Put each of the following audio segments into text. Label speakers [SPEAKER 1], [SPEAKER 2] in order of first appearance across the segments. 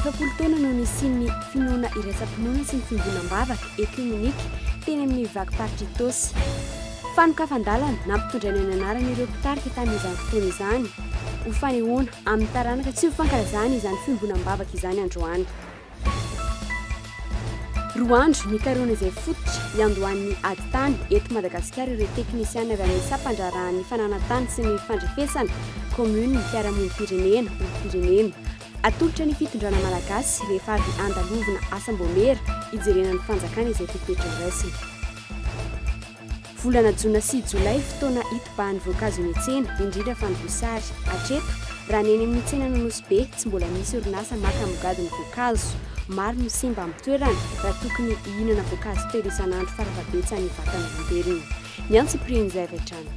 [SPEAKER 1] 40 taona no nisian'ny finoana iraisam-pinoana sy ny fiombonam-bavaka, Ecuménique, teny amin'ny vakim-paritr'Itaosy. Fanokafan-dalana nampitondraina ny anaran'ireo mpitarika tamin'izany fotoana izany, ho fanehoana amin'ny taranaka tsy ho fankalazana izany fiombonam-bavaka izany androany. Roa andro nikarohana izay fototra hiandohan'ny ady tany eto Madagasikara ireo teknisiana avy amin'ny sampandraharahan'ny fananan-tany sy ny fandrefesana, commune, fiarahamonim-pirenena, olom-pirenena. Atolotra ny fitondrana malagasy rehefa avy andalovina asam-baomiera hijerena ny fanjakana izay fepetra horaisina. Volana jona sy jolay, fotoana hitobahan'ny voankazo eny an-tsena, indrindra fa ny voasary. Hatreto, raha ny eny amin'ny tsenan'Anosibe, tsy mbola misy orinasa maka amongady ny voankazo. Maro no simba amin'ny toerana, raha tokony hihinana voankazo telo isan'andro farafahabetsany ny vatan'olombelona. Ny antsipirian'izay avy hatrany.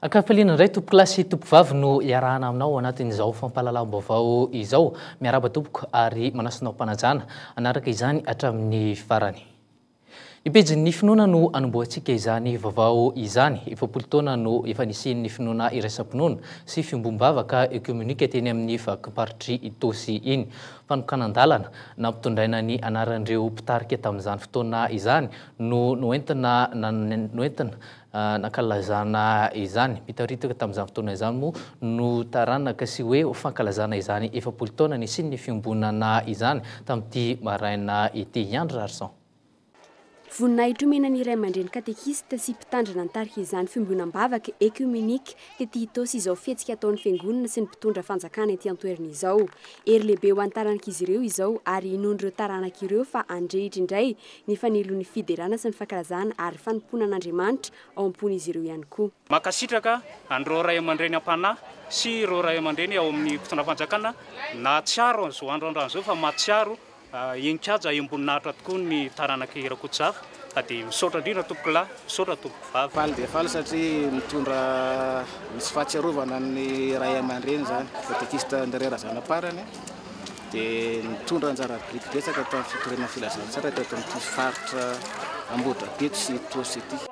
[SPEAKER 2] Ankafaliana indray tompokolahy sy tompokovavy no iarahana aminao ao anatin'izao fampahalalam-baovao izao. Miarahaba tompoko ary manasa anao am-panajana hanaraka izany hatramin'ny farany. Ny pejin'ny finoana no anombohantsika izany vaovao izany. 40 taona no efa nisian'ny finoana iraisam-pinoana sy fiombom-bavaka ekiomenika teny amin'ny vakim-paritr'i Itaosy iny. Fanokanan-dalana nampitondraina ny anaran'ireo mpitarika tamin'izany fotoana izany no noentina noentina nankalazana izany. Mitaritaka tamin'izany fotoana izany moa no taranaka sy hoe ho fankalazana izany 40 taona nisian'ny fiombonana izany tamin'ity maraina ity. Iandry Rarison.
[SPEAKER 1] Voninahitra omena ny ray aman-dreny katekista sy mpitandrina nitarika izany fiombonam-bavaka ecumenique tety Itaosy izao fihetsika ataon'ny fiangonana sy ny mpitondra fanjakana ety an-toerana izao. Hery lehibe ho an'ny taranak'izy ireo izao ary inoan'ireo taranaka ireo fa handrehitra indray ny fanilon'ny fiderana sy ny fankalazana ary fanompoana an'Andriamanitra ao am-pon'izy ireo ihany koa.
[SPEAKER 3] Mankasitraka an'ireo ray aman-dreny am-panahy sy ireo ray aman-dreny ao amin'ny fitondram-panjakana nahatsiaro an'izao andro androany izao fa mahatsiaro henin-kaja hem-boninahitra tokoa ny taranak'i Rakotozafy ka dia misaotra indrindra tompokolahy, misaotra tompokovavy.
[SPEAKER 4] Faly dia faly satria mitondra misy fahatsiarovana ny ray aman-dreny izany, katekista André Razanaparany. dia nitondra anjara biriky betsaka tamin'ny fitoriana ny filazantsara teto amin'ity faritra Ambohidrapeto sy Itaosy ity.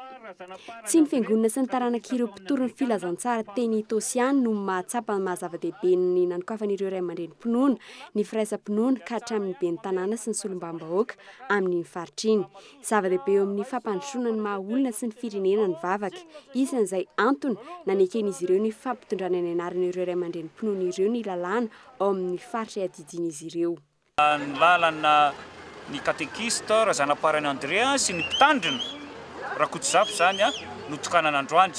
[SPEAKER 1] Tsy ny fiangonana sy ny taranak'ireo mpitory ny filazantsara teny Itaosy ihany no mahatsapa ny maha zava-dehibe ny nanokafan'ireo ray aman-drenim-pinoana ny firaisam-pinoana ka hatramin'ny ben'ny tanàna sy ny solombavambahoaka amin'iny faritra iny. Zava-dehibe eo amin'ny fampandrosoana ny maha olona sy ny firenena ny vavaka. Isan'izay antony naneken'izy ireo ny fampitondrana ny anaran'ireo ray aman-drenim-pinoana ireo ny lalàna ao amin'ny faritra iadidian'izy ireo.
[SPEAKER 3] Ny lalana ny katekista Razanaparany André sy ny mpitandrina Rakotozafy izany no tokanana androany.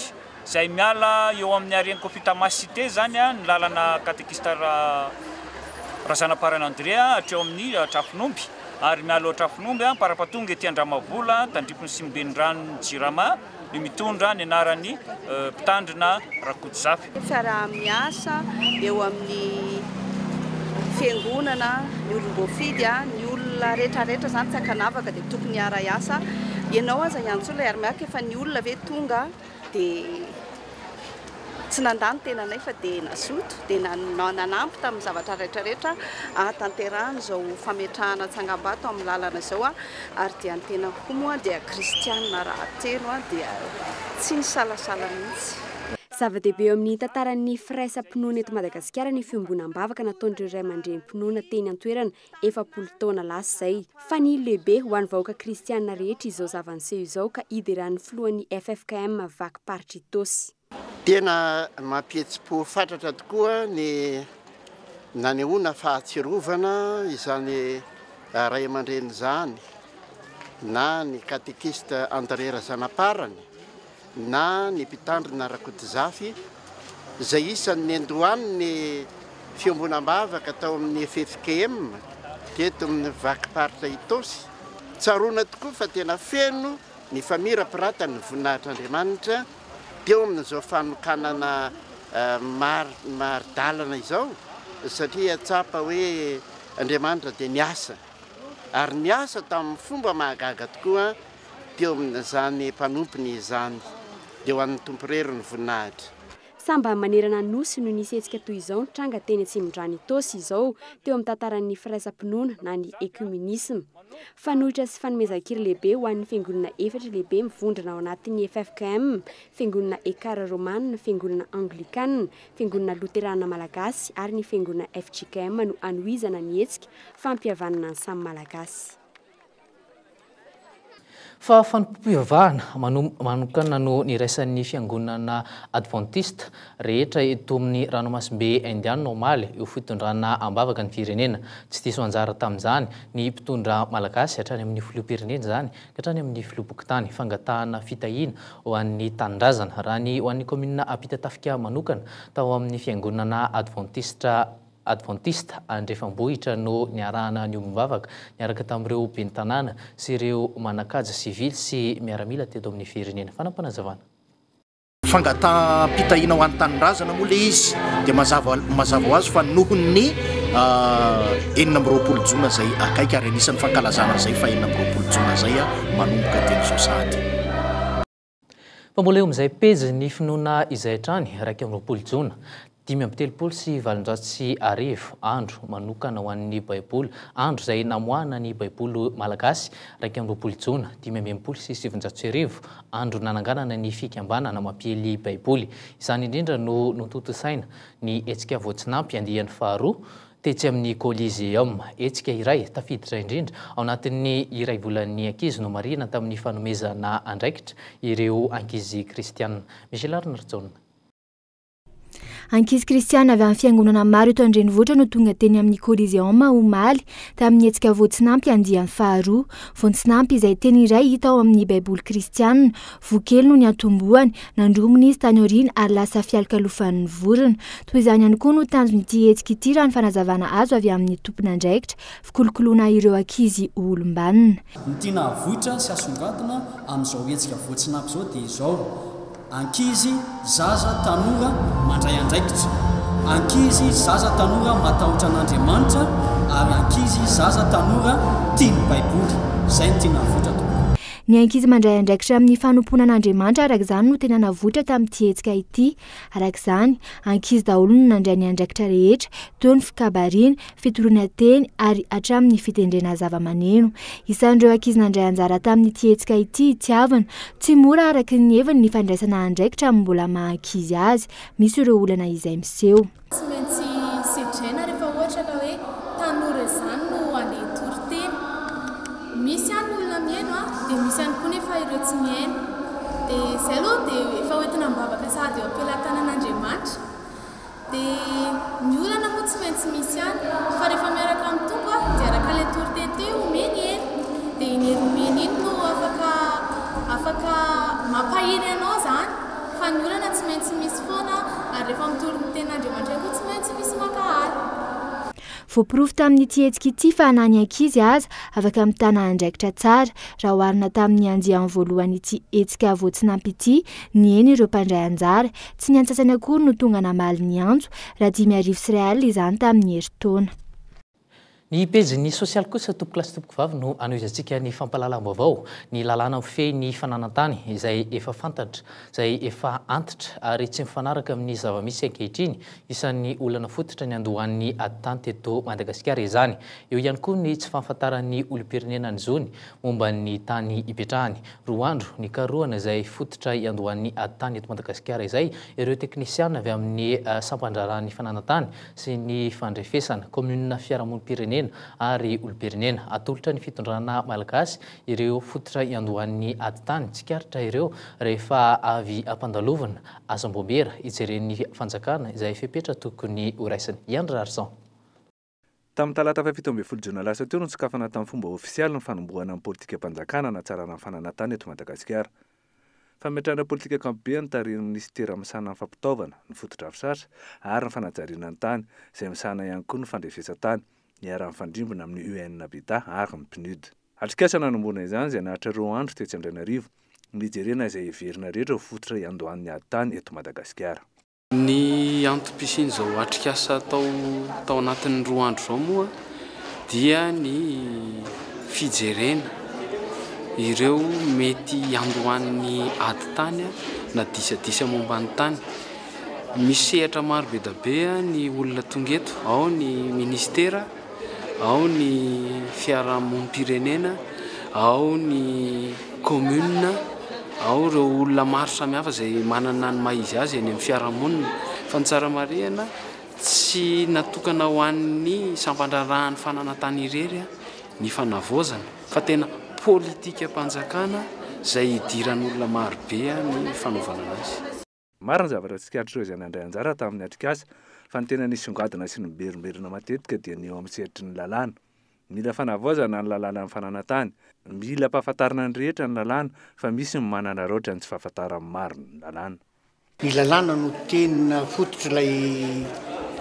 [SPEAKER 3] Izay miala eo amin'ny Arena Kofitama Cité izany ny lalana katekista Razanaparany André hatreo amin'ny Trafonomby ary miala eo Trafonomby amparapatonga ety Andramavola tandrifin'ny simben'ny Jirama. ny mitondra ny anaran'ny Mpitandrina Rakotozafy.
[SPEAKER 5] Fiaraha-miasa eo amin'ny fiangonana, ny olom-boafidy, ny olona rehetrarehetra izany tsy ankanavaka dia tokony hiara-hiasa. Ianao aza hiantso olona hiara-miaraka fa ny olona ve tonga dia Tsy nandà ny tenanay fa dia nazoto, dia nanampy tamin'ny zavatra rehetrarehetra ahatanterahana izao fametrahana tsangambato amin'ny lalana izao ary dia ny tenako koa moa dia kristianina rahatelo dia tsy nisalasala mihitsy.
[SPEAKER 1] Zava-dehibe eo amin'ny tantaran'ny firaisam-pinoana eto Madagasikara ny fiombonam-bavaka nataon'ireo ray aman-drenim-pinoana teny an-toerana 40 taona lasa izay. Fanilo lehibe ho an'ny vahoaka kristiana rehetra izao zava-niseho izao ka hideran'ny filohan'ny ffkm vakim-paritr'Itaosy.
[SPEAKER 6] Tena mampihetsi-po fatratra tokoa ny nanehoana fahatsiarovana izany ray aman-dreny izany na ny katekista André Razanaparany na ny Mpitandrina Rakotozafy izay isan'ny niandohan'ny fiombonam-bavaka tao amin'ny ffkm teto amin'ny vakim-paritra Itaosy. Tsaroana tokoa fa tena feno ny famirapiratan'ny voninahitr'Andriamanitra teo amin'izao fanokanana mari-dalana izao satria tsapa hoe Andriamanitra dia niasa ary niasa tamin'ny fomba mahagaga tokoa teo amin'izany mpanompony izany, dia ho an'ny Tompo irery ny voninahitra.
[SPEAKER 1] Sambany manerana ny Nosy no nisy hetsika toy izao nitranga teny Atsimondrano Itaosy izao teo amin'ny tantaran'ny firaisam-pinoana na ny ekumenisma. Fanoitra sy fanomezan-kery lehibe ho an'ny fiangonana efatra lehibe mivondrona ao anatin'ny FFKM, Fiangonana Ekar Romana, Fiangonana Anglikana, Fiangonana Loterana Malagasy ary ny Fiangonana FJKM no hanohizana ny hetsika fampihavanana ny samy Malagasy.
[SPEAKER 2] Fa fanompoam-pivavahana manokana no niraisan'ny Fiangonana Advantista rehetra eto amin'ny Ranomasimbe Indiana omaly eo fitondrana am-bavaka ny firenena. Tsy diso anjara tamin'izany ny mpitondra malagasy hatrany amin'ny filoham-pirenena izany ka hatrany amin'ny filoham-pokontany. Fangatahana fitahiana ho an'ny tanindrazana raha ny ho an'ny kaominina Ampitatafika manokana tao amin'ny Fiangonana Advantista Advantista Andrefambohitra no niarahana niombom-bavaka niaraka tamin'ireo ben'ny tanàna sy ireo manan-kaja sivily sy miaramila teto amin'ny firenena. Fanampinazavana.
[SPEAKER 7] Fangataham-pitahiana ho an'ny tanindrazana moa ilay izy dia mazava mazava ho azy fa noho ny 26 jona izay akaiky ary anisan'ny fankalazana izay fa 26 jona izay manomboka teny izao sahady.
[SPEAKER 2] Fa mbola eo amin'izay pejin'ny finoana izay hatrany, 21 jona 1835, andro manokana ho an'ny Baiboly, andro izay namoahana ny Baiboly malagasy, 21 jona 1965, andro nananganana ny fikambanana mampiely Baiboly. Izany indrindra no notontosaina ny hetsika Voatsinampy andiany faharoa, Tetsy amin'ny Coliseum, hetsika iray tafiditra indrindra ao anatin'ny iray volan'ny ankizy nomarihina tamin'ny fanomezana andraikitra ireo ankizy kristiana. Michel Arnarjaona.
[SPEAKER 8] Ankizy kristiana avy amin'ny fiangonana maro eto an-drenivohitra no tonga teny amin'ny Coliseum omaly tamin'ny hetsika Voatsinampy andiany faharoa. Voatsinampy izay teny iray hita ao amin'ny Baiboly kristiana. Voa kely no niantombohany, nandromona izy tany aoriana ary lasa fialokalofan'ny vorona. Toy izany ihany koa no tanjon'ity hetsika ity raha ny fanazavana azo avy amin'ny tompon'andraikitra, fikolokoloana ireo ankizy ho olom-banona.
[SPEAKER 9] Ny tiana havoitra sy hasongadina amin'izao hetsika voatsinampy izao dia izao, ankizy, zaza, tanora mandray andraikitra, ankizy, zaza, tanora matahotra an'Andriamanitra ary ankizy, zaza, tanora tia ny Baiboly. Izay no tiana havoitra tompoko.
[SPEAKER 8] Ny ankizy mandray andraikitra amin'ny fanompoana an'Andriamanitra araka izany no tena navoitra tamin'ity hetsika ity. Araka izany, ankizy daholo no nandray ny andraikitra rehetra, teo ny fikabariana, fitoriana teny ary hatramin'ny fitendrena zavamaneno. Isan'ireo ankizy nandray anjara tamin'ity hetsika ity i Tiavina. Tsy mora araka ny heviny ny fandraisana andraikitra amin'ny mbola maha ankizy azy. Misy ireo olana izay miseho.
[SPEAKER 10] Tsy maintsy sedraina rehefa ohatra ka hoe tanora izany no handeha hitory teny. Misy ihany ny olona mihaino an, dia misy ihany koa nefa ireo tsy mihaino. Dia izay aloha dia efa hoentina am-bavaka sahady eo am-pelatanan'Andriamanitra. Dia ny olana moa tsy maintsy misy ihany, fa rehefa miaraka amin'ny Tompo an, dia araka ilay toriteny teo hoe omeny hery. Dia iny hery omeny iny no afaka afaka mampahery anao izany. Fa ny olana tsy maintsy misy foana ary rehefa mitory ny tenin'Andriamanitra ihany koa tsy maintsy misy mankahala.
[SPEAKER 8] Voaporofo tamin'ity hetsika ity fa na ny ankizy aza afaka mitana andraikitra tsara. Raha oharina tamin'ny andiany voalohan'ity hetsika Voatsinampy ity, nihena ireo mpandray anjara. Tsy ny antsasany akory no tonga namaly ny antso, raha 1500 izany tamin'ny herintaona.
[SPEAKER 2] Ny pejin'ny sosialy kosa tompokolahy sy tompokovavy no hanohizantsika ny fampahalalam-baovao, ny lalàna mifehy ny fananan-tany izay efa fantatra, izay efa antitra ary tsy mifanaraka amin'ny zava-misy ankehitriny. Isan'ny olana fototra niandohan'ny ady tany teto Madagasikara izany. Eo ihany koa ny tsy fahafantaran'ny olom-pirenena ny zony momba ny tany ipetrahany. Roa andro nikarohana izay fototra iandohan'ny ady tany eto Madagasikara izay ireo teknisiana avy amin'ny sampan-draharahan'ny fananan-tany sy ny fandrefesana, kaominina fiarahamonim-pirenena ary olom-pirenena. Atolotra ny fitondrana malagasy ireo fototra iandohan'ny ady tany tsikaritra ireo rehefa avy ampandalovina asam-boamera hijeren'ny fanjakana izay fepetra tokony horaisiny. I Andry Raharison.
[SPEAKER 11] Tamin'ny talata faha 17 jona lasa teo no nosokafana tamin'ny fomba ofisialy ny fanombohana ny politikam-panjakana hanatsarana ny fananan-tany eto Madagasikara. Fametrahana politika ankapobeny tarihin'ny minisitera misahana ny fampitaovana, ny fotodrafitrasa ary ny fanajariana ny tany, izay misahana ihany koa ny fandrefesan-tany, niaraha-mifandrimbona amin'ny UN Habitat ary ny PNUD. Atrikasa nanombohana izany izay naharitra 2 andro tetsy Andrainarivo, nijerena izay heverina rehetra ho fototra hiandohan'ny ady tany eto Madagasikara.
[SPEAKER 12] Ny antom-pisian'izao atrikasa tao anatin'ny 2 andro izao moa dia ny fijerena ireo mety hiandohan'ny ady tany na disadisa momba ny tany. Misy sehatra maro be da be ny olona tonga eto, ao ny ministera, ao ny fiarahamonim-pirenena, ao ny commune, ao ireo olona maro samihafa izay manana ny maha izy azy eny amin'ny fiarahamonina. Fa ny tsara marihana, tsy natokana ho an'ny sampan-draharahan'ny fananan-tany irery ny fanavaozana fa tena politikam-panjakana izay idiran'olona maro be ny fanaovana anazy.
[SPEAKER 11] Maro ny zavatra tsikaritr'ireo izay nandray anjara tamin'ny atrikasa, fa ny tena nisongadina sy niberimberina matetika dia ny eo amin'ny sehatry ny lalàna. Mila fanavaozana ny lalànan'ny fananantany. Mila ampahafantarina ny rehetra ny lalàna, fa misy ny mananaraotra ny tsy fahafantaran'ny maro ny lalàna.
[SPEAKER 13] Ny lalàna no tena fototr'ilay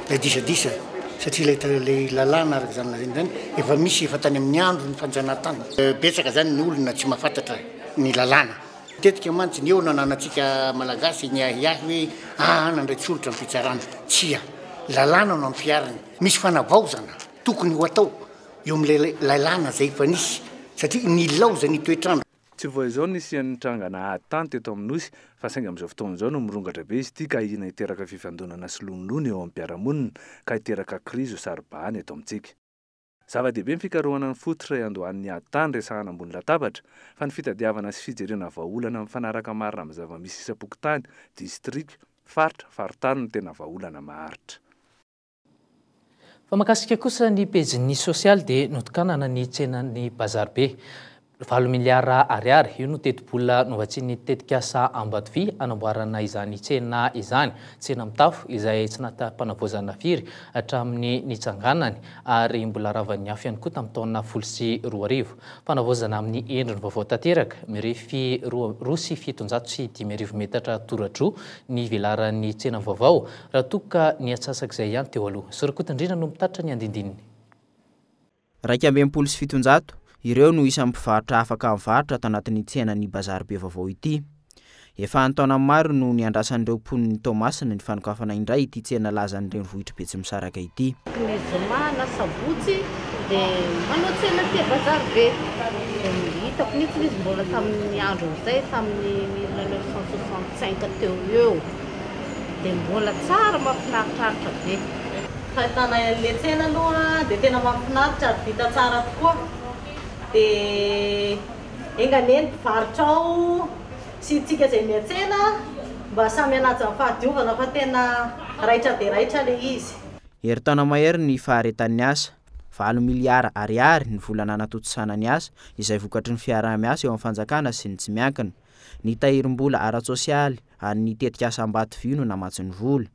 [SPEAKER 13] ilay disadisa satria ilay ilay lalàna araka izany lazaina izany efa misy efa tany amin'ny andron'ny fanjanahantany. Betsaka izany ny olona tsy mahafantatra ny lalàna. Matetika mantsy ny eo no ananantsika Malagasy ny ahiahy hoe aa nandray tsolotra ny fitsarana. Tsia, lalàna no ampiharina. Misy fanavaozana tokony ho atao eo amin'ilay lalàna izay efa nisy satria nilaozan'ny toetr'andro.
[SPEAKER 11] Tsy vao izao no nisian'ny trangana ady tany teto amin'ny Nosy fa saingy amin'izao fotoana izao no mirongatra be izy ity ka ahiana hiteraka fifandonana sy lonilony eo amin'ny mpiara-monina ka hiteraka krizy ho saro-bahana eto amintsika. Zava-dehibe ny fikarohana ny fototra iandohan'ny ady tany resahana ambony latabatra, fa ny fitadiavana sy fijerena vahaolana mifanaraka marina amin'ny zava-misy isam-pokontany, distrika, faritra, faritany no tena vahaolana maharitra.
[SPEAKER 2] Fa mahakasika kosa ny pejin'ny sosialy dia notokanana ny tsenan'ny Bazar Be. Valo miliara ariary, io no tetibola novatsian'ny tetikasa Ambatovy hanamboarana izany tsena izany. Tsena mitafo izay tsy nahatam-panavaozana firy hatramin'ny nitsanganany ary mbola ravan'ny afo ihany koa tamin'ny taona 2010. Fanavaozana amin'ny endriny vaovao tanteraka, mirefy 702 metatra tora-droa ny velaran'ny tsena vaovao raha toa ka ny antsasak'izay ihany teo aloha. Zo Rakotondriana no mitatitra ny andindininy.
[SPEAKER 14] 761, ireo no isan'ny mpivarotra afaka mivarotra ato anatin'ny tsenan'ny Bazary Be vaovao ity. Efa an-taonany maro no niandrasan'ireo mponin'i Toamasina ny fanokafana indray ity tsena lazan'ny renivohitr'i Betsimisaraka ity.
[SPEAKER 15] Ny zoma na sabotsy dia manao tsena aty Bazary Be. Dia hitako mihitsy izy mbola tamin'ny andron'izay, tamin'ny 1965 teo ho eo. Dia mbola tsara, mahafinaritraritra be.
[SPEAKER 16] Fahitanay an'ilay tsena aloha dia tena mahafinaritra ary vita tsara tokoa. Dia enga anie ny mpivarotra ao sy isika izay miantsena mba samy hanaja ny fahadiovana fa tena raitra dia raitra ilay izy.
[SPEAKER 14] Herintaona mahery ny faharetan'ny asa. Valo miliara ariary ny vola nanatontosana ny asa, izay vokatry ny fiaraha-miasa eo amin'ny fanjakana sy ny tsy miankina. Ny tahirim-bola ara-tsosialy an'ny tetikasa Ambatovy no namatsy ny vola.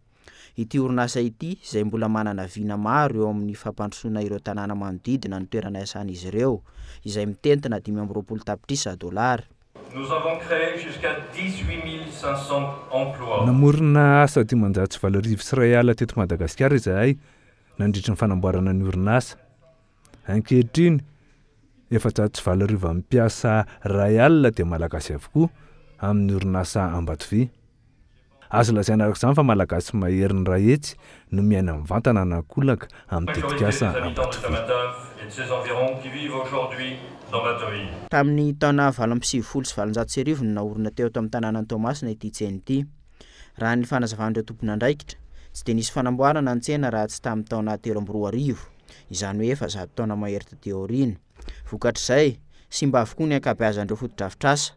[SPEAKER 14] Ity orinasa ity, izay mbola manana vina maro eo amin'ny fampandrosoana ireo tanàna manodidina ny toerana iasan'izy ireo, izay mitentina 25 tapitrisa dolara.
[SPEAKER 17] Nous avons créé jusqu'à 18 500 emplois.
[SPEAKER 11] Namorona asa 18 500 teto Madagasikara izahay nandritry ny fanamboarana ny orinasa. Ankehitriny, 804 amin'ny mpiasa 1000 dia Malagasy avokoa amin'ny orinasa Ambatovy. Azo lazaina araka izany fa Malagasy mahery ny 100 no miaina mivantana na ankolaka amin'ny tetikasa Ambatovy.
[SPEAKER 14] Tamin'ny taona 1898 no naorina teo ato amin'ny tanànan'i Toamasina ity tsena ity. Raha ny fanazavan'ireo tompon'andraikitra, tsy dia nisy fanamboarana ny tsena raha tsy tamin'ny taona 2003, izany hoe efa 100 taona mahery taty aoriana. Vokatr'izay, simba avokoa ny ankabeazan'ireo fotodrafitrasa.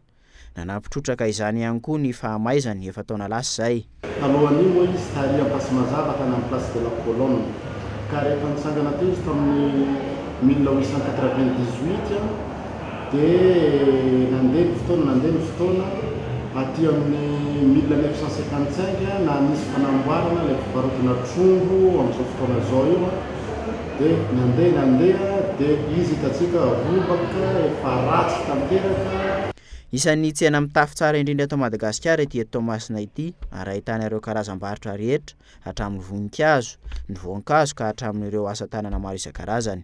[SPEAKER 14] Nanampy trotraka izany ihany koa ny fahamaizany efa taona lasa izay.
[SPEAKER 18] Talohan'io moa izy tary Ampasimazava tany amin'ny place de la Colonne. Ka rehefa nitsangana teo izy tamin'ny 1898 dia nandeha ny fotoana, nandeha ny fotoana, aty amin'ny 1955 na nisy fanamboarana ilay fivarotana trondro amin'izao fotoana izao io dia nandeha nandeha dia izy hitantsika robaka efa ratsy tanteraka.
[SPEAKER 14] Isan'ny tsena mitafo tsara indrindra eto Madagasikara ity eto Toamasina ity ary ahitana ireo karazam-barotra rehetra hatramin'ny voninkazo, ny voankazo ka hatramin'ireo asa tanana maro isan-karazany.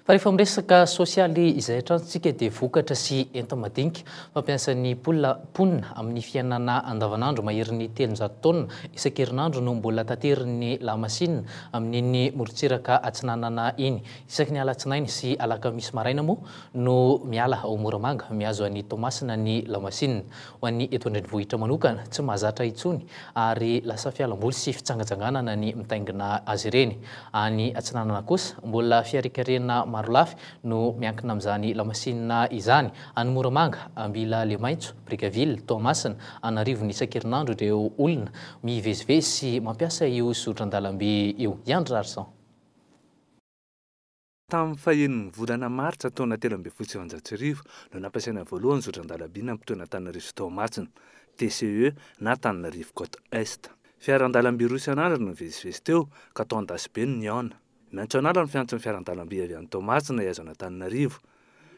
[SPEAKER 2] Fa rehefa miresaka sosialy izay hatrany isika dia vokatra sy enta-madinika fampiasan'ny mponina amin'ny fiainana andavanandro maherin'ny 300 taonina isan-kerinandro no mbola taterin'ny lamasinina amin'iny morontsiraka atsinanana iny. Isaky ny alatsinainy sy alakamisy maraina moa no miala ao Moramanga mihazo an'i Toamasina ny lamasinina. Ho an'ny eto an-drenivohitra manokana, tsy mahazatra intsony ary lasa fialamboly sy fitsangatsanganana ny mitaingina azy ireny. Any atsinanana kosa, mbola fiarikarena marolafy no miankina amin'izany lamasinina izany. Any Moramanga, Ambila Lemaitso, Brickaville, Toamasina, an'arivony isan-kerinandro ireo olona mivezivezy sy mampiasa io zotran-dalamby io. Iandry Rarison.
[SPEAKER 11] Tamin'ny fahenin'ny volana martsa taona 1913 no nampiasaina voalohany ny zotran-dalamby nampitohy an'Antananarivo sy Toamasina, TCE na Tananarivo Côte Est. Fiaran-dalamby roa isan'andro no nivezivezy teo ka tao Andasibe no nihaona. Miantso an'ala ny fiantson'ny fiaran-dalamby avy any Toamasina hihazo an'Antananarivo.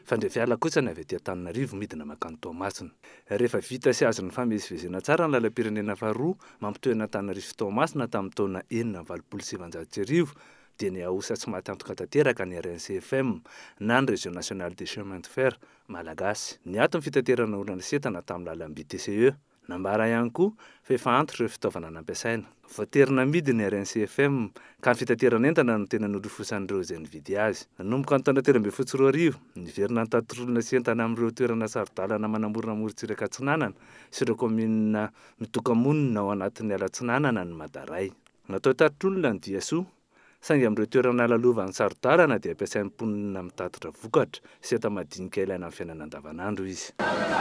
[SPEAKER 11] Fandre fiala kosa ny avy aty Antananarivo midina mankany Toamasina. Rehefa vita sy azo nifamezivezena tsara ny lalam-pirenena faharoa mampitohy an'Antananarivo sy Toamasina tamin'ny taona 1986 dia nihaosa tsy maty antoka tanteraka ny RNCFM na ny Réseau National des Chemins de Fer Malagasy. Niato ny fitaterana olona sy entana tamin'ny lalam-by TCE. Nambara ihany koa fa efa antitra ireo fitaovana nampiasaina. Voatery namidy ny RNCFM ka ny fitaterana entana no tena nolofosan'ireo izay nividy azy. Nanomboka ny taona 2013, niverina nitaty olona sy entana amin'ireo toerana saro-dalana manamorona morontsiraka atsinanana sy ireo kaominina mitoka-monina ao anatin'ny ala atsinanana ny Madaray. Natao tatitr'olona ny Diasoa, saingy amin'ireo toerana lalovan'ny saro-dalana dia ampiasain'ny mponina mitatitra vokatra sy enta-madinika ilaina amin'ny fiainana andavanandro izy.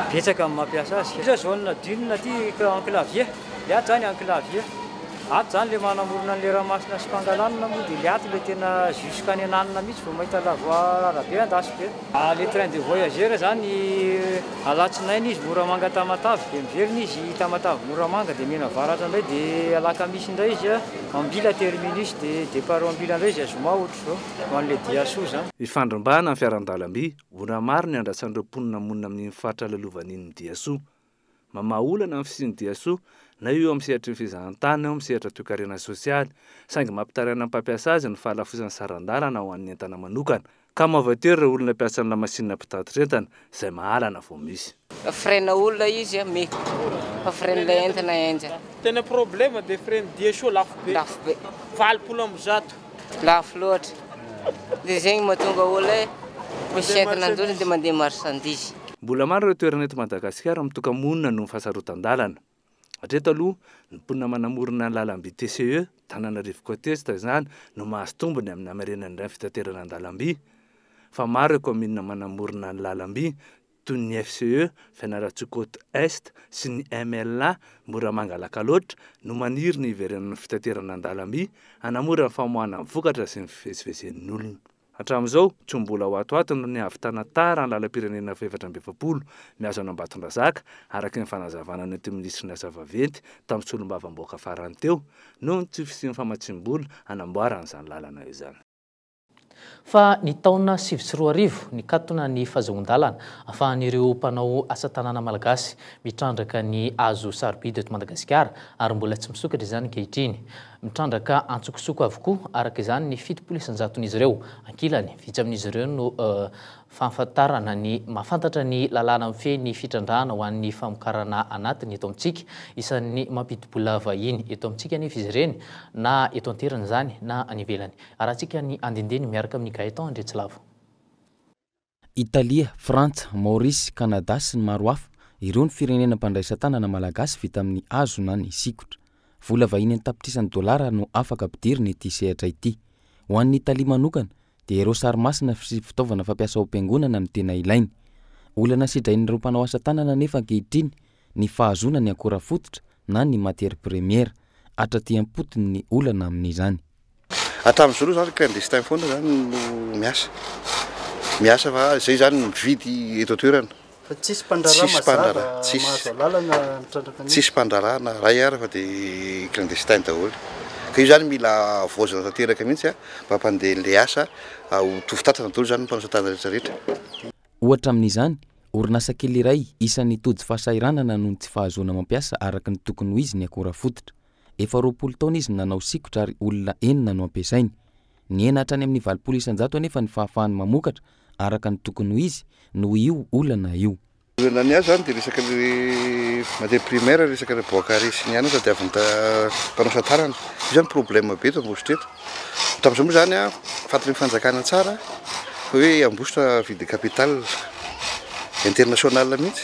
[SPEAKER 19] Betsaka ny mampiasa azy. Io zone dune aty enclavier, le ato zany enclavier. Ato zany le manamorona an'le ranomasina sy Pangalanina moa dia le ato le tena jusqu'any Ananina mihitsy vao mahita la voie arabe Andasibe. Le train de voyageur zany alatsinainy izy Moramanga Tamatave dia miverina izy Tamatave Moramanga dia Menavaratra indray dia alakamisy indray izy Ambila terminus dia départ Ambila indray izy zoma ohatr'izao ho an'le Diasoa zany.
[SPEAKER 11] Ifandrombahana ny fiaran-dalamby, ora maro ny andrasan'ireo mponina monina amin'iny faritra lalovan'iny ny Diasoa. Mamaha olana ny fisian'ny Diasoa na eo amin'ny sehatry ny fizahantany na eo amin'ny sehatra toekarena sosialy, saingy mampitaraina ny mpampiasa azy ny fahalafosan'ny saran-dalana ho an'ny entana manokana, ka mahavoatery ireo olona mpiasa ny lamasinina mpitatitra entana, izay mahalana vao misy.
[SPEAKER 20] Frais-na olona izy me fa frais-n'ilay entana henjana.
[SPEAKER 21] Tena problème de frais-n'ny Diasoa lafo be.
[SPEAKER 20] Lafo be.
[SPEAKER 21] 180.
[SPEAKER 20] Lafo loatra. Dia zegny mahatonga olona hoe misy entana andorina dia mandeha marchandise.
[SPEAKER 11] Mbola maro ireo toerana eto Madagasikara mitoka-monina noho ny fahasarotan-dalana. Hatreto aloha, ny mponina manamorona ny lalamby TCE, Tananarivo Côte Est izany, no mahazo tombony amin'ny hamerenana indray ny fitaterana an-dalamby. Fa maro ireo kaominina manamorona ny lalamby, toy ny FCE, Fianarantsoa Côte Est, sy ny MLA, Moramanga Lakaloatra, no maniry ny hiverenan'ny fitaterana an-dalamby, hanamora ny famoahana ny vokatra sy ny fivezivezen'ny olona. Hatramin'izao, tsy mbola ho ato ato no nihavitana tara ny lalam-pirenena faha-44 mihazo an'Ambatondrazaka, araka ny fanazavana nentin'ny minisitry ny Asa vaventy tamin'ny solombavambahoaka farany teo, noho ny tsy fisian'ny famatsiam-bola hanamboarana izany lalana izany.
[SPEAKER 2] Fa ny taona 2009, nikatona ny fahazoan-dalana ahafahan'ireo mpanao asa tanàna malagasy mitrandraka ny hazo sarobidy eto Madagasikara ary mbola tsy misokatra izany ankehitriny. Mitrandraka antsokosoko avokoa araka izany ny 70 isan-jaton'izy ireo. Ankilany, vitsy amin'izy ireo no fahafantarana ny mahafantatra ny lalàna mifehy ny fitrandrahana ho an'ny famokarana anatiny eto amintsika. Isan'ny mampidi-bola vahiny eto amintsika anefa izy ireny na eto an-toerana izany na any ivelany. Arahantsika ny andindiny miaraka amin'i Gaëtan Andriatsilavo.
[SPEAKER 22] Italia, Frantsa, Maorisy, Kanada sy ny maro hafa, ireo ny firenena mpandray tanana malagasy vita amin'ny hazo na ny sikotra. Vola vahiny an-tapitrisany dolara no afaka ampidirina ity sehatra ity. Ho an'i Italia manokana dia ireo sary masina sy fitaovana fampiasa ao am-piangonana no tena ilainy. Olana sedrain'ireo mpanao asa tanana anefa ankehitriny ny fahazoana ny akora fototra na ny matière première. Hatraty am-potony ny olana amin'izany.
[SPEAKER 23] Hatramin'izao aloha zany clandestin foana zany no miasa. Miasa fa zay zany mividy eto an-toerana.
[SPEAKER 24] Fa tsisy mpandraharaha mazava mahazo alalana mitrandraka an'io?
[SPEAKER 23] Tsisy mpandraharaha na iray ary fa dia clandestin daholo. Ka io zany mila havaozina tanteraka mihitsy mba hampandeha an'ilay asa ho mitovy tantana daholo zany ny mpanao asa tanana rehetra rehetra.
[SPEAKER 22] Ohatra amin'izany, orinasa kely iray isan'ny tojo fahasahiranana noho ny tsy fahazoana mampiasa araka ny tokony ho izy ny akora fototra. Efa 20 taona izy no nanao sikotra ary olona enina no ampiasainy. Nihena hatrany amin'ny 80% anefa ny fahafahany mamokatra araka ny tokony ho izy noho io olana io.
[SPEAKER 23] Olana ny ahy zany dia resaka le matière primaire, resaka le bois carré sy ny anona tadiavin'ny mpanao santarana. Io zany problème be eto Ambositra eto. Hatramin'izao moa zany an, fantatry ny fanjakana tsara fa hoe Ambositra ville de capitale internationale mihitsy.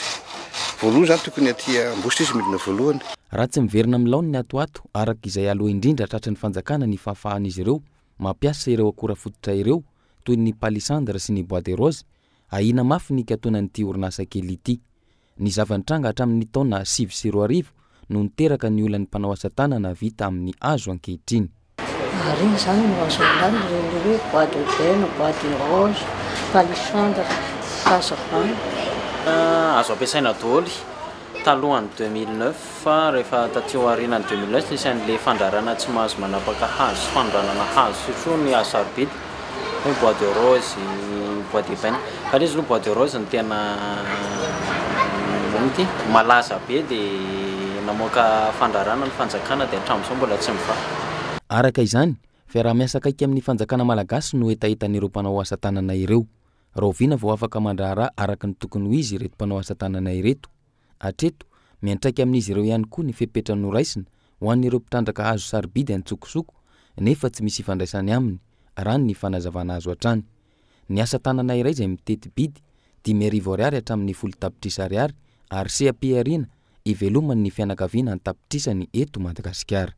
[SPEAKER 23] Voalohany zany tokony aty Ambositra izy midina voalohany.
[SPEAKER 22] Raha tsy miverina amin'ny laoniny ato ho ato araka izay aloha indrindra tratry ny fanjakana ny fahafahan'izy ireo mampiasa ireo akora fototra ireo toy ny palissandre sy ny bois de rose, Ahiana mafy ny hikatonan'ity orinasa kely ity. Ny zava-nitranga hatramin'ny taona 2009 no niteraka ny olan'ny mpanao asa tanana vita amin'ny hazo ankehitriny.
[SPEAKER 3] Ary iny izany no azo alana ireny hoe bois d'ébène, bois de rose, palissandre, fahazavana.
[SPEAKER 4] Azo ampiasaina daholo talohan'ny 2009 fa rehefa taty aorianan'ny 2009 nisy an'ilay fandrarana tsy mahazo manapaka hazo sy fanondranana hazo surtout ny hazo sarobidy hoe bois de rose, bois d'ébène fa ilay izy aloha bois de rose no tena inona ity malaza be dia namoaka fandrarana ny fanjakana dia hatramin'izao mbola tsy mivaha.
[SPEAKER 22] Araka izany, fiaraha-miasa akaiky amin'ny fanjakana malagasy no hetahetan'ireo mpanao asa tanana ireo. Rahoviana vao afaka mandraharaha araka ny tokony ho izy ireto mpanao asa tanana ireto? Hatreto, miantraika amin'izy ireo ihany koa ny fepetra noraisina ho an'ireo mpitrandraka hazo sarobidy an-tsokosoko nefa tsy misy ifandraisany aminy, raha ny fanazavana azo hatrany. Ny asa tanana iray izay miteti-bidy 5000 ariary hatramin'ny 10 tapitrisa ariary ary seha-pihariana iveloman'ny fianakaviana an-tapitrisany eto Madagasikara.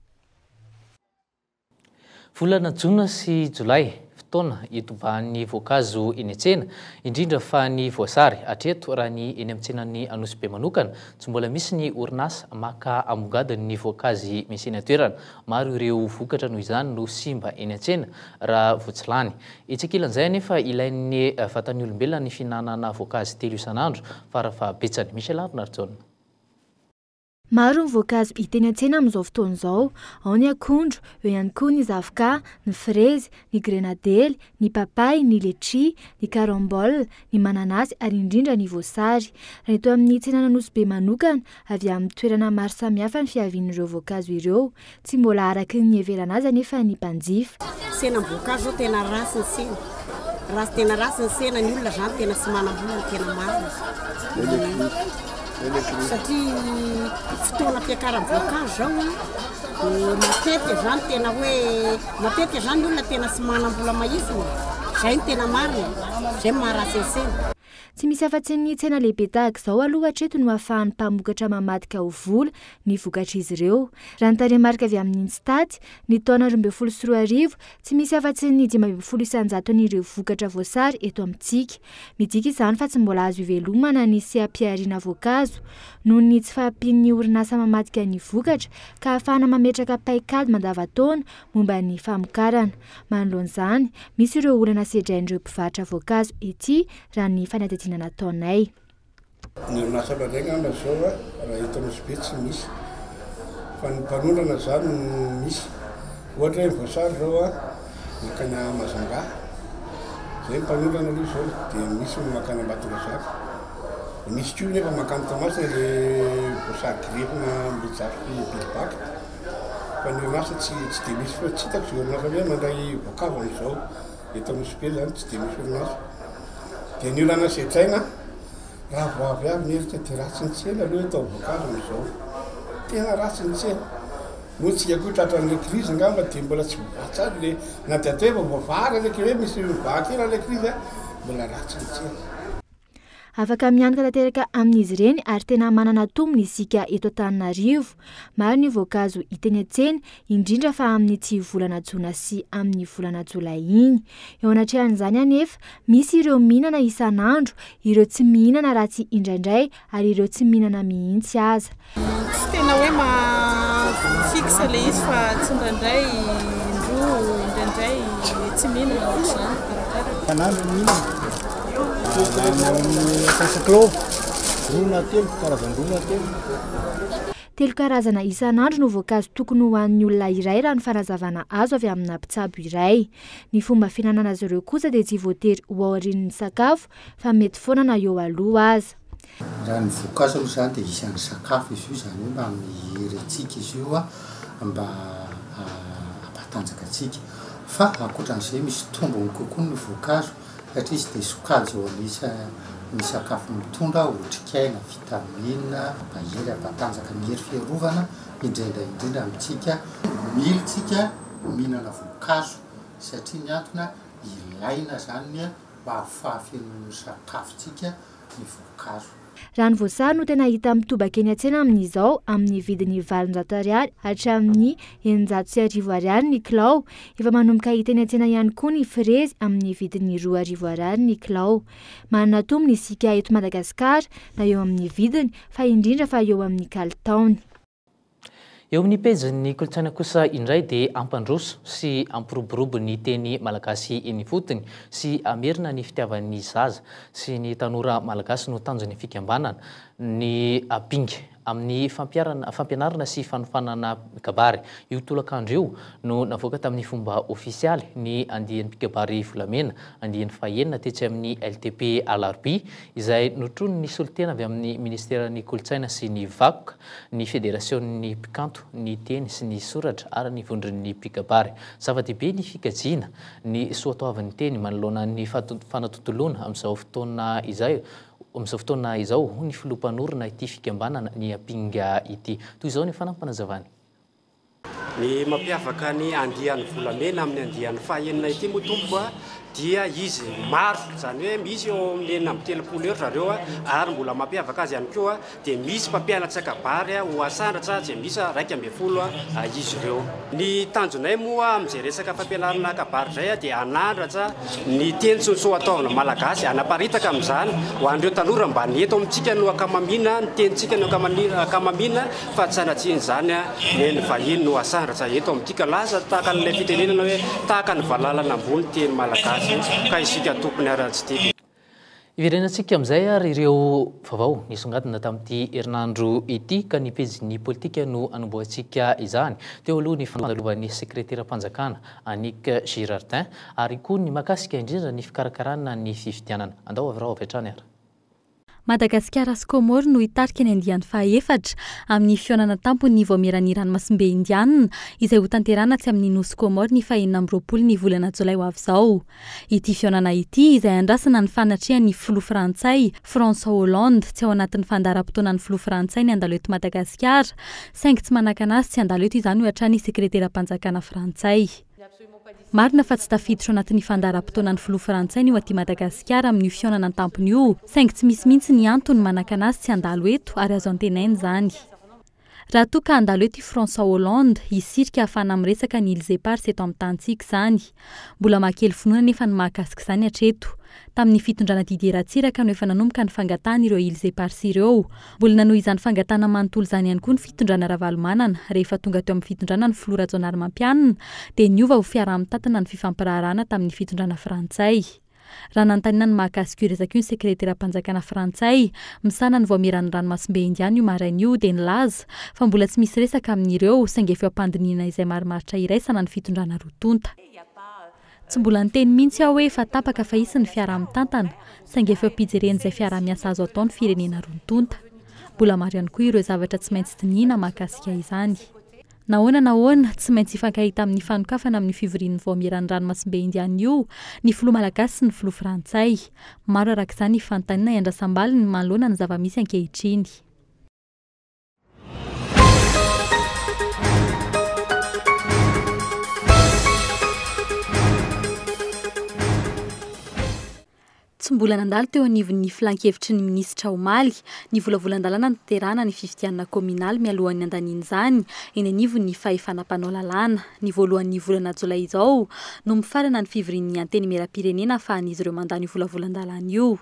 [SPEAKER 2] Volana jona sy jolay, fotoana itobahan'ny voankazo eny an-tsena, indrindra fa ny voasary. Hatreto, raha ny eny amin'ny tsenan'i Anosibe manokana, tsy mbola misy ny orinasa maka ambongadiny ny voankazy misy eny an-toerana. Maro ireo vokatra noho izany no simba eny an-tsena raha vao tsy lany. Etsy ankilan'izay anefa, ilain'ny vatan'ny olombelona ny fihinanana voankazo telo isan'andro, farafahabetsany. Michel Rarinarijaona.
[SPEAKER 8] Maro ny voankazo hita eny an-tsena amin'izao fotoana izao. Ao ny akondro, eo ihany koa ny zavoka, ny frezy, ny grenadely, ny papay, ny letchi, ny carambole, ny mananasy ary indrindra ny voasary. Raha eto amin'ny tsenan'Anosibe manokana, avy amin'ny toerana maro samihafa ny fiavian'ireo voankazo ireo. Tsy mbola araka ny niheverana azy anefa ny mpanjifa.
[SPEAKER 5] Tsenam-boankazo zao tena ratsy ny tsena, ratsy tena ratsy ny tsena, ny olona zany tena tsy manam-bola ny tena marina satria fotoana fiakaram-boankazo zao an, de matetika zany tena hoe matetika zany ny olona tena tsy manam-bola mahitsy e, zay no tena marina, zay no maharatsy ny tsena.
[SPEAKER 8] Tsy misy afa-tsy ny tsena lehibe tahaka izao aloha hatreto no ahafahan'ny mpamokatra mamadika ho vola ny vokatr'izy ireo. Raha ny tarehimarika avy amin'ny Instat, ny taona 2012, tsy misy afa-tsy ny 15 isan-jaton'ireo vokatra voasary eto amintsika. Midika izany fa tsy mbola azo ivelomana ny seha-pihariana voankazo, noho ny tsy fahampian'ny orinasa mamadika ny vokatra ka ahafahana mametraka paikady mandavantaona momba ny famokarana. Manoloana izany, misy ireo olana sedrain'ireo mpivarotra voankazo ety raha ny fanadihadiana nataonay.
[SPEAKER 6] Ny orinasa mandray angamba izao raha eto Nosy Be tsy misy fa ny mpanondrana izany no misy. Ohatra hoe ny voasary izao mankany Majunga, izay ny mpanondrana aloha izao dia misy ny mankany Ambatondrazaka. Misy koa nefa mankany Toamasina ilay voasary grefina Ambohijafy Bilbaka. Fa ny orinasa tsy tsy dia misy fa tsy hitako izay orinasa hoe mandray voankazo amin'izao eto Nosy Be izany tsy dia misy orinasa. Dia ny olana sedraina raha vao avy avy ny hevitra dia ratsy ny tsena aloha eto amin'ny voankazo amin'izao. Tena ratsy ny tsena. Moa tsika koa tratran'ilay crise angamba dia mbola tsy voavaha tsara ilay na dia atao hoe efa voavaha ary ilay hoe misy mivaha kely ilay crise mbola ratsy ny tsena.
[SPEAKER 8] Afaka mianoka tanteraka amin'izy ireny ary tena manana tombony isika eto Antananarivo. Maro ny voankazo hita eny an-tsena, indrindra fa amin'ity volana jona sy amin'ny volana jolay iny. Eo anatrehan'izany anefa, misy ireo mihinana isan'andro, ireo tsy mihinana raha tsy indraindray ary ireo tsy mihinana mihitsy aza.
[SPEAKER 25] Tsy tena hoe maha-fixe ilay izy fa tsindraindray indroa, indraindray tsy mihinana ohatr'izany, arakaraka.
[SPEAKER 26] Isan'andro no mihinana. Lany eo amin'ny antsasa-kilao, roa na telo, karazan-droa na telo.
[SPEAKER 8] Telo karazana isan'andro no voankazo tokony hohanin'ny olona iray raha ny fanazavana azo avy amina mpitsabo iray. Ny fomba fihinanana azy ireo kosa dia tsy voatery ho aorian'ny sakafo fa mety foana na eo aloha aza.
[SPEAKER 27] Raha ny voankazo aloha izany dia isan'ny sakafo izy io, izany hoe mba mahery antsika izy io, mba hampatanjaka antsika. Fa ankoatran'izay misy tombony kokoa ny voankazo satria izy dia sokajy eo anisan'ny sakafo mitondra otrikaina, vitamine, mampahery, hampatanjaka ny hery fiarovana indrindra indrindra amintsika. Mila tsika mihinana voankazo satria ny antony ilaina izany mba hahafenoan'ny sakafontsika ny voankazo.
[SPEAKER 8] Raha ny voasary no tena hita mitobaka eny an-tsena amin'izao, amin'ny vidiny 800 ariary hatramin'ny 1600 ariary ny kilao. Efa manomboka hita eny an-tsena ihany koa ny frezy amin'ny vidiny 2000 ariary ny kilao. Manana tombony isika eto Madagasikara na eo amin'ny vidiny fa indrindra fa eo amin'ny kalitaony.
[SPEAKER 2] Eo amin'ny pejin'ny kolontsaina kosa indray dia hampandroso sy hampiroborobo ny teny malagasy eny ifotony sy hamerina ny fitiavan'ny zaza sy ny tanora malagasy no tanjon'ny fikambanana ny Ampinga amin'ny fampiharana fampianarana sy fanofanana kabary. Io tolakandro io no navoaka tamin'ny fomba ofisialy ny andiany mpikabary volamena andiany fahenina tetsy amin'ny LTP Alarobia izay notronin'ny solontena avy amin'ny ministeran'ny kolontsaina sy ny vakoka ny federasionin'ny mpikanto ny teny sy ny soratra ary ny vondron'ny mpikabary. Zava-dehibe ny fikajiana ny soatoavin'ny teny manoloana ny fanatontoloana amin'izao fotoana izay amin'izao fotoana izao, hoy ny filoha mpanorina ity fikambanana ny Ampinga ity. Toy izao ny fanampinazavany.
[SPEAKER 1] Ny mampiavaka ny andiany volamena amin'ny andiany fahenina ity moa tompoko a dia izy maro, izany hoe misy eo amin'ny 36 eo ry zareo ary mbola mampiavaka azy ihany koa dia misy mpampianatra kabary ho asandratra izay miisa 11 izy ireo. Ny tanjonay moa amin'izay resaka fampianarana kabary izay dia hanandratra ny teny sy ny soatoavina malagasy, hanaparitaka amin'izany ho an'ireo tanora mba ny eto amintsika no ankamamiana, ny tenintsika no ankamamiana fa tsy sanatria izany ny vahiny no asandratra eto amin'ity ka lasa tahaka an'ilay fitenenana hoe tahaka ny valalana ambony teny malagasy ka isika tompony ary tsy tiako.
[SPEAKER 2] Hiverenantsika amin'izay ary ireo vaovao nisongadina tamin'ity herinandro ity ka ny pejin'ny politika no hanombohantsika izany. Teo aloha ny fandalovan'ny sekreteram-panjakana Annick Girardin ary koa ny mahakasika indrindra ny fikarakarana ny fifidianana. Andao avy raha avy hatrany ary.
[SPEAKER 7] Madagasikara sy Kômôro no hitarika ny andiany fahaefatra amin'ny fihaonana an-tampon'ny Vaomieran'ny Ranomasimbe Indianina izay hotanterahina atsy amin'ny Nosy Kômôro ny fahenina amby 20 ny volana jolay ho avy izao. Ity fihaonana ity izay andrasana ny fanatrehan'ny filoha frantsay, François Hollande, tsy ao anatin'ny fandaharam-potoanan'ny filoha frantsay ny handalo eto Madagasikara, saingy tsy manakana azy tsy handalo eto izany hoy hatrany ny sekreteram-panjakana frantsay. Marina fa tsy tafiditra ao anatin'ny fandaharam-potoanan'ny filoha frantsay ny ho aty Madagasikara amin'io fihaonana an-tampony io, saingy tsy misy mihitsy ny antony manakana azy tsy handalo eto ary azo antenaina izany. Raha toa ka handalo eto i François Hollande, hisirika hahafahana miresaka ny Îles Éparses eto amin'ny tanintsika izany. Mbola mahakely finoana anefa ny mahakasika izany hatreto. Tamin'ny fitondrana Didier Ratsiraka no efa nanomboka ny fangatahana ireo Îles Éparses ireo. Mbola nanohy izany fangatahana manontolo izany ihany koa ny fitondrana Ravalomanana. Rehefa tonga teo amin'ny fitondrana ny filoha Rajaonarimampianina dia niova ho fiaraha-mitantana ny fifampiraharahana tamin'ny fitondrana frantsay. Raha nanontaniana ny mahakasika io resaka io ny sekreteram-panjakana frantsay misahana ny vaomieran'ny ranomasimbe Indiana io maraina io dia nilaza fa mbola tsy misy resaka amin'ireo saingy efa eo am-pandinihina izay marimaritra iraisana ny fitondrana roa tonta. Tsy mbola niteny mihitsy aho hoe efa tapaka fa hisy ny fiaraha-mitantana, saingy efa eo am-pijerena izay fiaraha-miasa azo atao ny firenena roa tonta. Mbola maro ihany koa ireo zavatra tsy maintsy dinihina mahakasika izany. Nahoana nahoana, tsy maintsy hifankahita amin'ny fanokafana amin'io fivorian'ny Vaomieran'ny Ranomasimbe Indiana io ny filoha malagasy sy ny filoha frantsay. Maro araka izany ny fanontaniana iandrasam-baliny manoloana ny zava-misy ankehitriny. Tsy mbola nandalo teo anivon'ny filankevitry ny minisitra omaly ny volavolan-dalàna niterahana ny fifidianana kaominaly mialohan'ny handaniana izany eny anivon'ny fahefana mpanao lalàna. Ny voalohan'ny volana jolay izao no mifarana ny fivorian'ny Antenimierampirenena ahafahan'izy ireo mandany io volavolan-dalàna io.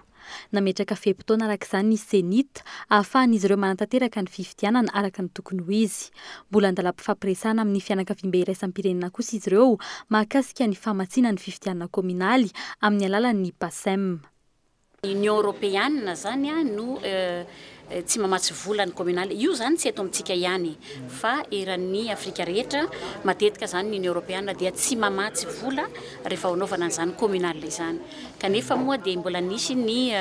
[SPEAKER 7] Nametraka fe-potoana araka izany ny Cenit ahafahan'izy ireo manatanteraka ny fifidianana araka ny tokony ho izy. Mbola andalam-pifampiresahana amin'ny fianakaviambe iraisam-pirenena kosa izy ireo mahakasika ny famatsiana ny fifidianana kaominaly amin'ny alalan'ny Pacem.
[SPEAKER 9] Ny Union Europeana izany no tsy mamatsy vola ny communal. Io izany tsy eto amintsika ihany fa eran'ny Afrika rehetra, matetika izany ny Union Europeana dia tsy mamatsy vola rehefa hanaovana an'izany communal izany. Kanefa moa dia mbola nisy ny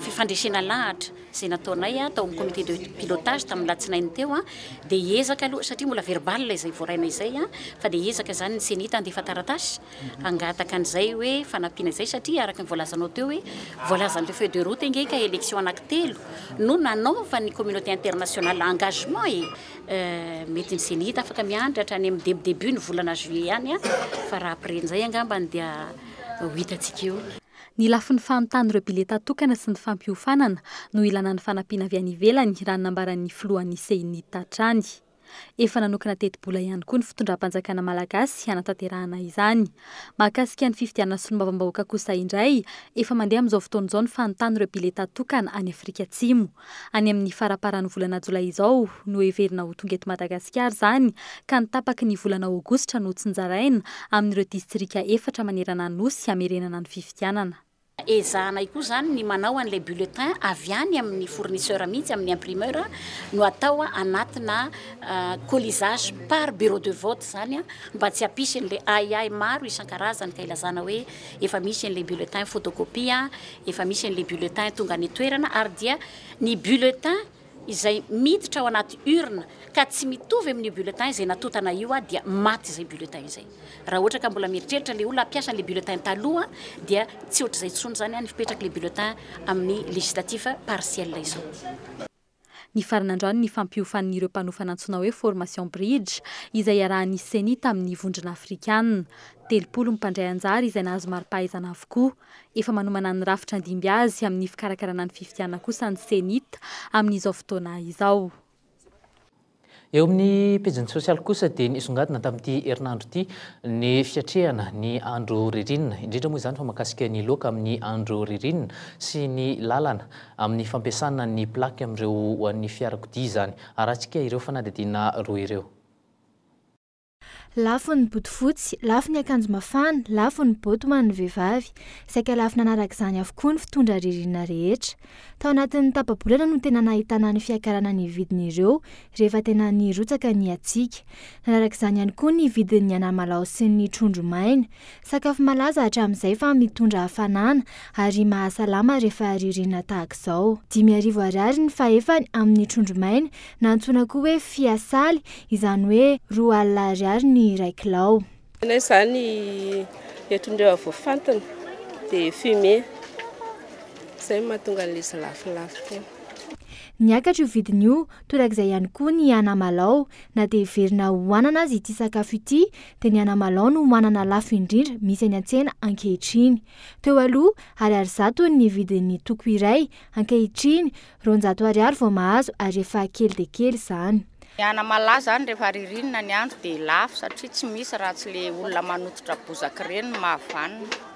[SPEAKER 9] fifandresena lahatra izay nataonay tao amin'ny comité de pilotage tamin'ny latsinainy teo dia hiezaka aloha satria mbola verbal izay voarainay izay fa dia hiezaka izany ny cenit handefa taratasy hangataka an'izay hoe fanampiana izay satria araka ny voalazanao teo hoe voalazan'ilay feuille de route ange ka élection anankitelo no nanaovan'ny communauté internationale engagement e! Mety ny cenit afaka miandry hatrany amin'ny début début ny volana juillet ihany fa raha après an'izay angambany dia ho hitantsika eo.
[SPEAKER 7] Ny lafiny fanontany ireo bileta tokana sy ny fampiofanana no ilana ny fanampiana avy any ivelany, raha ny nambaran'ny filohan'ny Cenit hatrany. Efa nanokana tetibola ihany koa ny fitondram-panjakana malagasy hanatanterahana izany. Mahakasika ny fifidianana solombavambahoaka kosa indray, efa mandeha amin'izao fotoana izao ny fanontany ireo bileta tokana any Afrika Atsimo. Any amin'ny faramparan'ny volana jolay izao no heverina ho tonga eto Madagasikara izany ka ny tapaky ny volana aogositra no tsinjaraina amin'ireo distrika efatra manerana ny Nosy hamerenana ny fifidianana.
[SPEAKER 9] Ezahanay koa izany ny manao an'ilay bulletin avy any amin'ny fournisseur mihitsy, amin'ny imprimeur no atao anatina colisage par bureau de vote izany mba tsy hampisy an'ilay ahiahy maro isan-karazany ka ilazana hoe efa misy an'ilay bulletin photocopie, efa misy an'ilay bulletin tonga any an-toerana ary dia ny bulletin izay miditra ao anaty urne ka tsy mitovy amin'io bulletin izay natotana io dia maty izay bulletin izay. Raha ohatra ka mbola mieritreritra ilay olona hampiasa an'ilay bulletin taloha dia tsy ohatr'izay intsony izany ny fipetrak'ilay bulletin amin'ny législatif partiel izao.
[SPEAKER 7] Nifarana androany ny fampiofanin'ireo mpanofana antsoina hoe Formation Bridge, izay iarahan'ny Ceni tamin'ny Vondrona Afrikana. 30 ny mpandray anjara izay nahazo mari-pahaizana avokoa. Efa manomana ny rafitra handimby azy amin'ny fikarakarana ny fifidianana kosa ny Cenit amin'izao fotoana izao.
[SPEAKER 2] Eo amin'ny pejiny sosialy kosa dia nisongadina tamin'ity herinandro ity ny fiatrehana ny andro ririnina, indrindra moa izany fa mahakasika ny loaka amin'ny andro ririnina sy ny lalana amin'ny fampiasana ny plaque amin'ireo ho an'ny fiarakodia izany. Arahantsika ireo fanadihadiana roa ireo.
[SPEAKER 8] Lafo ny bodofotsy, lafo ny akanjo mafana, lafo ny boty ho an'ny vehivavy. Saika lafo nanaraka izany avokoa ny fitondra ririnina rehetra. Tao anatin'ny tapa-bolana no tena nahitana ny fiakarana ny vidin'ireo rehefa tena nirotsaka ny hatsiaka. Nanaraka izany ihany koa ny vidin'ny anamalaho sy ny trondro maina. Sakafo malaza hatramin'izay fa mitondra hafanana ary mahasalama rehefa ririnina tahaka izao. 5000 ariary ny fahefany amin'ny trondro maina na antsoina koa hoe fiasaly, izany hoe 20 ariary ny iray kilao.
[SPEAKER 25] Ny anay izany eto indreo voafantina dia fumier, izay no mahatonga an'ilay izy lafolafo tena.
[SPEAKER 8] Niakatra io vidiny io, torak'izay ihany koa ny anamalao. Na dia heverina ho anana aza ity sakafo ity dia ny anamalao no anana lafo indrindra misy eny an-tsena ankehitriny. Teo aloha, ariary 100 ny vidin'ny toko iray, ankehitriny, 200 ariary vao mahazo ary efa kely dia kely izany.
[SPEAKER 10] Ny anamalaho izany rehefa ririnina ny andro dia lafo satria tsy misy raha tsy ilay olona manototra bozaka ireny no mahavanona.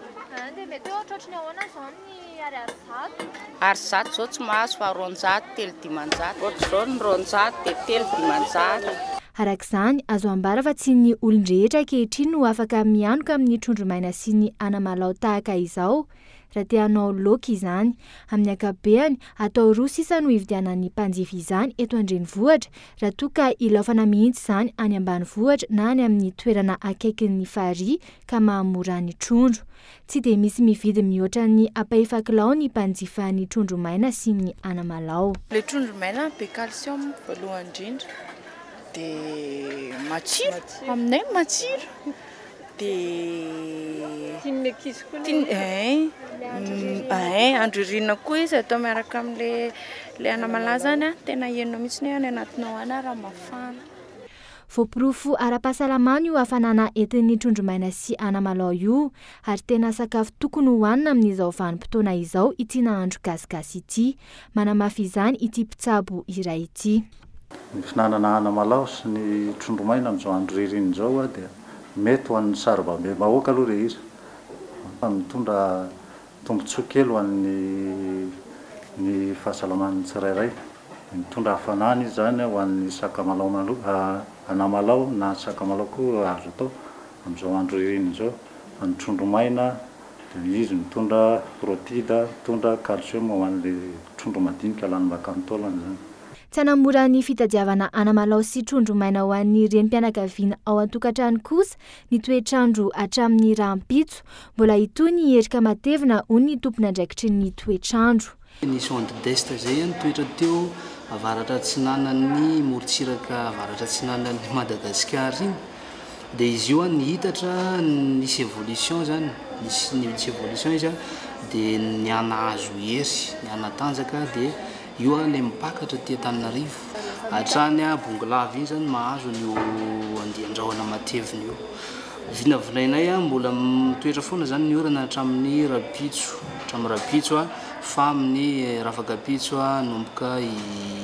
[SPEAKER 8] Dia mety hoe ohatrohatry ny ahoana izao ny ariary 100?
[SPEAKER 10] Ary 100 izao tsy mahazo fa 200, 3 500. Ohatr'izao ny 200 dia 3 500.
[SPEAKER 8] Araka izany, azo ambara fa tsy ny olon-drehetra ankehitriny no afaka mianoka amin'ny trondro maina sy ny anamalaho tahaka izao raha te hanao laoka izany. Amin'ny ankapobeany, atao roa sisa no hividianan'ny mpanjifa izany eto an-drenivohitra raha toa ka ilaofana mihitsy izany any ambanivohitra na any amin'ny toerana akaikin'ny farihy ka mahamora ny trondro. Tsy dia misy mividy mihoatra ny ampahefa-kilao ny mpanjifa ny trondro maina sy ny anamalao.
[SPEAKER 25] Ilay trondro maina be calcium voalohany indrindra dia matsiro, aminay matsiro dia
[SPEAKER 12] Tian'ny ankizy koa
[SPEAKER 25] tiany ein, ein andro ririnina koa izy atao miaraka amin'ilay ilay anamalaho izany an, tena henonao mihitsy hoe any anatinao any ary mafana.
[SPEAKER 8] Voaporofo ara-pahasalamana io hafanana entin'ny trondro maina sy anamalao io, ary tena sakafo tokony hohanina amin'izao vanim-potoana izao ity nahandro gasigasy ity. Manamafy izany ity mpitsabo iray ity.
[SPEAKER 13] Ny fihinanana anamalao sy ny trondro maina amin'izao andro ririnina izao dia mety ho an'ny saribabem-bahoaka aloha ilay izy, fa mitondra Tombontsoa kely ho an'ny ny fahasalaman'ny tsirairay. Mitondra hafanana izy izany ho an'ny sakamalao maloka, anamalao na sakamalao koa azo atao amin'izao andro ririnina izao. Fa ny trondro maina Dia izy mitondra protide, mitondra calcium ho an'ilay trondro madinika lany mankany taolana izany.
[SPEAKER 8] Tsy hanamora ny fitadiavana anamalaho sy trondro maina ho an'ny renim-pianakaviana ao an-tokantrano kosa ny toetr'andro hatramin'ny rahampitso. Mbola hitohy ny herika matevina hoy ny tompon'andraikitry ny toetr'andro.
[SPEAKER 12] Nisy onde d'est izay nitoetra teo avaratra atsinanan'ny morontsiraka avaratra atsinanan'i Madagasikara iny. Dia izy io nihitatra, nisy évolution izany, nisy nisy évolution izy dia nihanahazo hery, nihanatanjaka dia io ilay mipakatra aty Antananarivo. Hatrany Bongolava iny izany mahazo an'io andian-drahona matevina io. Vinavinainay mbola mitoetra foana izany ny orana hatramin'ny rahampitso, hatramin'ny rahampitso fa amin'ny rafakapitso hanomboka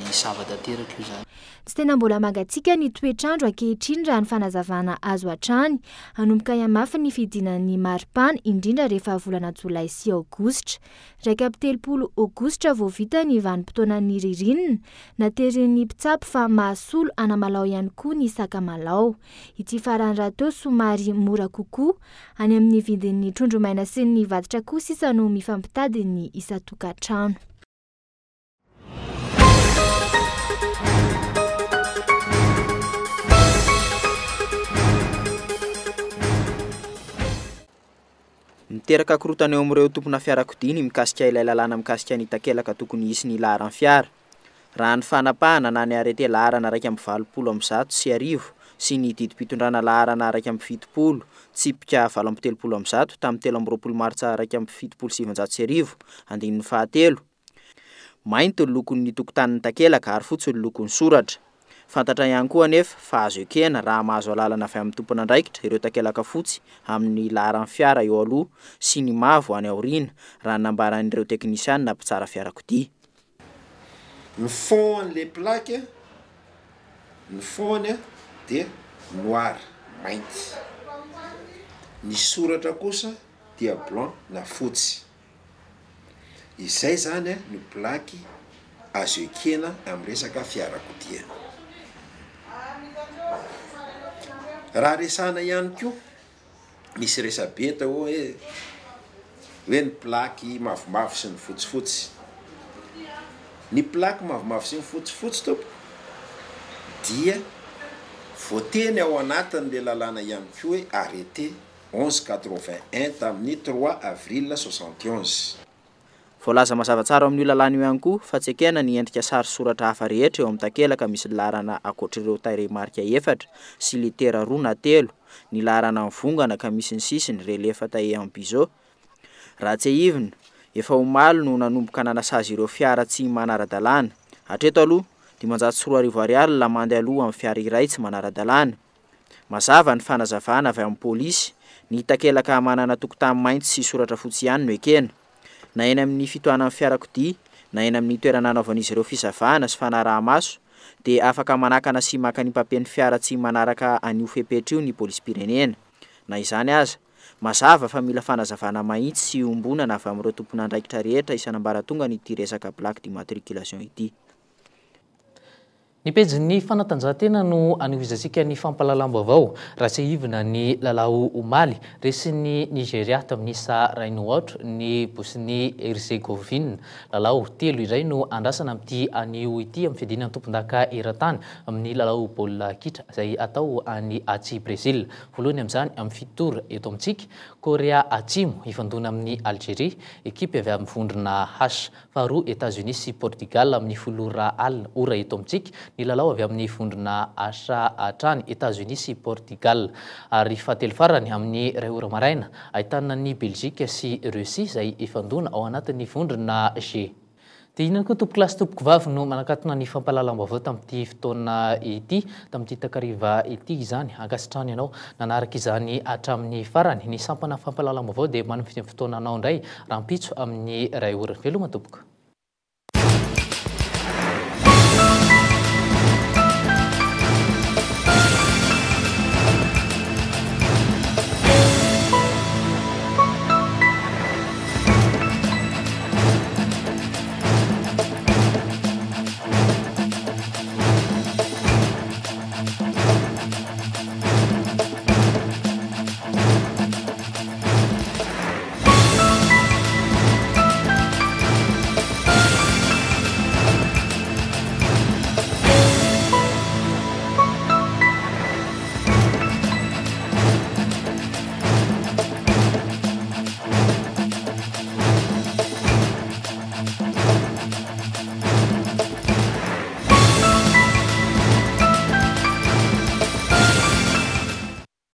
[SPEAKER 12] hisava tanteraka io izany.
[SPEAKER 8] Tsy tena mbola mangatsiaka ny toetr'andro ankehitriny raha ny fanazavana azo hatrany. Hanomboka hihamafy ny fidinan'ny maripana, indrindra rehefa volana jolay sy aogositra. 31 aogositra vao vita ny vanim-potoanan'ny ririnina. Naterin'ny mpitsabo fa mahasolo anamalaho ihany koa ny sakamalao. Ity farany rahateo somary mora kokoa. Any amin'ny vidin'ny trondro maina sy ny vatitra koa sisa no mifampitady ny isan-tokantrano.
[SPEAKER 14] Miteraka korontana eo amin'ireo tompona fiarakodia ny mikasika ilay lalàna mikasika ny takelaka tokony hisy ny laharan'ny fiara. Raha ny fanapahana na ny arrêté laharana 1181 sy ny didim-pitondrana laharana 71 tsipika 138 tamin'ny 23 martsa 1971 andininy fahatelo, Mainty ny lokon'ny tokotanin'ny takelaka ary fotsy ny lokon'ny soratra. Fantatra ihany koa anefa fa azo ekena raha mahazo alalana avy amin'ny tompon'andraikitra ireo takelaka fotsy amin'ny laharan'ny fiara eo aloha sy ny mavo any aoriana, raha ny nambaran'ireo teknisianina mpitsara fiarakodia.
[SPEAKER 15] Ny fond an'le plaque, ny fond-ny dia noir, mainty. Ny soratra kosa dia blanc na fotsy. Izay zany no plaque azo ekena amin'ny resaka fiarakodia. Raha resahana ihany koa, misy resabe atao hoe hoe ny plaque mavomavo sy ny fotsifotsy. Ny plaque mavomavo sy ny fotsifotsy tompoko dia voateny ao anatin'le lalàna ihany koa hoe arrêté 11 81 tamin'ny trois avril 71.
[SPEAKER 14] Voalaza mazava tsara ao amin'io lalàna io ihany koa fa tsy ekena ny endrika sary sy soratra hafa rehetra eo amin'ny takelaka misy ny laharana ankoatr'ireo tarehimarika efatra sy litera roa na telo, ny laharana mivongana ka misy ny sisiny, relief taillé en biseau. Raha tsiahivina, efa omaly no nanomboka nanasazy ireo fiara tsy manara-dalàna. Hatreto aloha, 2500 ariary ny lamandy aloa amin'ny fiara iray tsy manara-dalàna. Mazava ny fanazavana avy amin'ny polisy, ny takelaka manana tokotany mainty sy soratra fotsy ihany no ekena. Na eny amin'ny fitohanan'ny fiarakodia, na eny amin'ny toerana anaovan'izy ireo fisavana sy fanaraha-maso, dia afaka manakana sy maka ny mpampian'ny fiara tsy manaraka an'io fepetra io ny polisim-pirenena. Na izany aza, mazava fa mila fanazavana mahitsy sy iombonana avy amin'ireo tompon'andraikitra rehetra isan'ambaratongany ity resaka plaque d'immatriculation ity.
[SPEAKER 2] Ny pejin'ny fanatanjahantena no anohizantsika ny fampahalalam-baovao. Raha tsiahivina ny lalao omaly, resin'i Nigeria tamin'ny isa iray no aotra ny Bosnie Herzegovine. Lalao telo indray no andrasana amin'ity anio ity amin'ny fiadiana ny tompondaka eran-tany amin'ny lalao baolina kitra izay atao any atsy Brezila. Voalohany amin'izany amin'ny fito ora eto amintsika, Korea Atsimo hifandona amin'i Algeria, ekipa avy amin'ny vondrona H. Faharoa, Etats-Unis sy Portugal amin'ny folo ora alina, ora eto amintsika, ny lalao avy amin'ny vondrona H hatrany, Etats-Unis sy Portugal. Ary fahatelo farany, amin'ny iray ora maraina, ahitana an'i Belgique sy Russie izay hifandona ao anatin'ny vondrona G. Dia inona koa tompokolahy sy tompokovavy no manakatona ny fampahalalam-baovao tamin'ity fotoana ity, tamin'ity takariva ity izany. Ankasitrahana ianao nanaraka izany hatramin'ny farany. Ny sampana fampahalalam-baovao dia manome fotoana anao indray rahampitso amin'ny iray ora. Veloma tompoko.